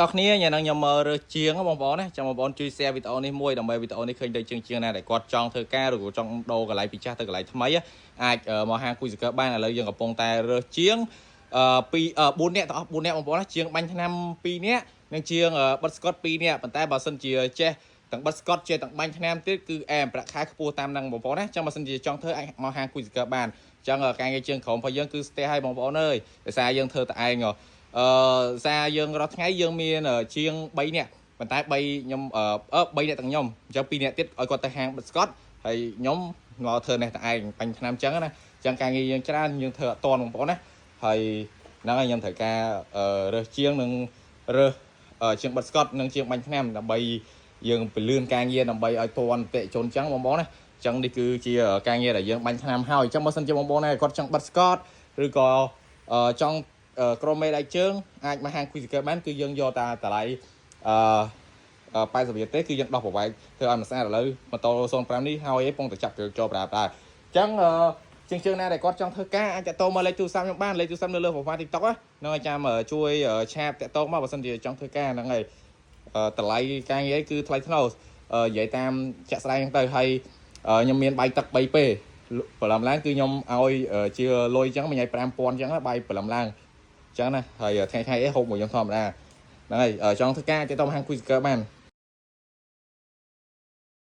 ដល់គ្នាញ៉ាំនឹងខ្ញុំមើលរើសជាងបងប្អូនណាចាំបងប្អូនជួយ share វីដេអូនេះមួយដើម្បីវីដេអូនេះឃើញទៅជាងជាងណាដែលគាត់ចង់ធ្វើការឬក៏ចង់ដូរកន្លែងពីចាស់ទៅកន្លែងថ្មីអាចមកហាងគួយសកើបានឥឡូវយើងកំពុងតែរើសជាងអឺ2 4នាក់ទាំងអស់4នាក់បងប្អូនណាជាងបាញ់ថ្នាំ2នាក់និងជាងបិទស្កុត2នាក់ប៉ុន្តែបើសិនជាចេះទាំងបិទស្កុតចេះទាំងបាញ់ថ្នាំទៀតគឺអែមប្រាក់ខែខ្ពស់តាមនឹងបងប្អូនណាចាំបើសិនជាចង់ធ្វើអាចមកហាងគួយសកើបានអញ្ចឹងការងារជាងក្រុមរបស់យើងគឺស្ទះឲ្យបងប្អូនអើយដោយសារយើងធ្វើតែឯង អឺសារយើងរាល់ថ្ងៃយើងមានជាង3នាក់ប៉ុន្តែ3ខ្ញុំអឺ3នាក់ទាំងខ្ញុំអញ្ចឹង2នាក់ទៀតឲ្យគាត់ទៅហាងបិទស្កុតហើយខ្ញុំមកធ្វើនេះតែឯងបាញ់ឆ្នាំអញ្ចឹងណាអញ្ចឹងការងារយើងច្រើនយើងធ្វើអត់តន់បងប្អូនណាហើយហ្នឹងហើយខ្ញុំត្រូវការរើសជាងនិងរើសជាងបិទស្កុតនិងជាងបាញ់ឆ្នាំដើម្បីយើងពលឿនការងារដើម្បីឲ្យតន់អតិជនអញ្ចឹងបងប្អូនណាអញ្ចឹងនេះគឺជាការងារដែលយើងបាញ់ឆ្នាំហើយអញ្ចឹងបើសិនជាបងប្អូនណាគាត់ចង់បិទស្កុតឬក៏ចង់ ក្រុមមេដៃជើងអាចមកហាងគួយសកើបានគឺយើងយកតាតម្លៃអឺ80រៀលទេគឺយើងដោះប្រវែកធ្វើឲ្យมันស្អាតឥឡូវម៉ូតូ05នេះហើយឯងពងតែចាប់ចូលប្រើប្រើអញ្ចឹងអឺជាងជើងណាដែលគាត់ចង់ធ្វើការអាចតាក់ទងមកលេខទូរស័ព្ទខ្ញុំបានលេខទូរស័ព្ទនៅលើ profile TikTok ហ្នឹងឲ្យចាំជួយ chat តាក់ទងមកបើសិនជាចង់ធ្វើការហ្នឹងហើយតម្លៃការងារគឺថ្លៃថ្នូរនិយាយតាមជាក់ស្ដែងហ្នឹងទៅហើយខ្ញុំមានបាយទឹក3ពេលព្រលឹមឡើងគឺខ្ញុំឲ្យជាលុយអញ្ចឹងមួយថ្ងៃ5000អញ្ចឹងបាយព្រលឹមឡើង ចឹងណាហើយថ្ងៃថ្ងៃអីហូបមួយខ្ញុំធម្មតាហ្នឹងហើយចង់ធ្វើការទៅទៅហាងគួយស្កើបាន។